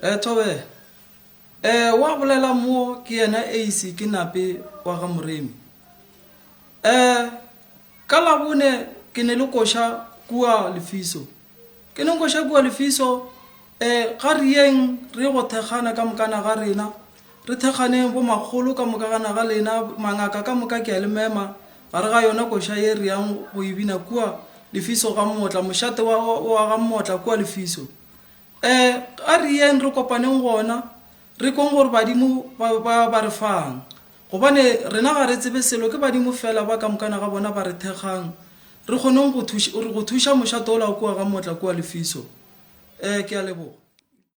Eh, Thobela. Eh, wa bolela mo ke yena Ace ke nape wa ga Moremi. Eh, ka Labone ke ne le koša kua Lefiso. Ke ne koša kua Lefiso, eh, ga re yeng re go thekgana ka mokana ga rena. Re thekganeng bo makgolo ka moka gana ga lena, mangaka ka moka ke a le mema gare ga yona koša ye re yang go e bina kua Lefiso ga Mmotla, mošate wa, wa, wa ga Mmotla kua Lefiso. E, a re yeng re kopaneng gona, re kweng gore badimo ba, ba, ba re fang. Gobane rena ga re tsebe selo, ke badimo feela ba ka mokana ga bona ba re thekgang, re kgoneng go thuša, go thuša mošate wola wa kua ga Motla kua Lefiso. E, ke a leboga.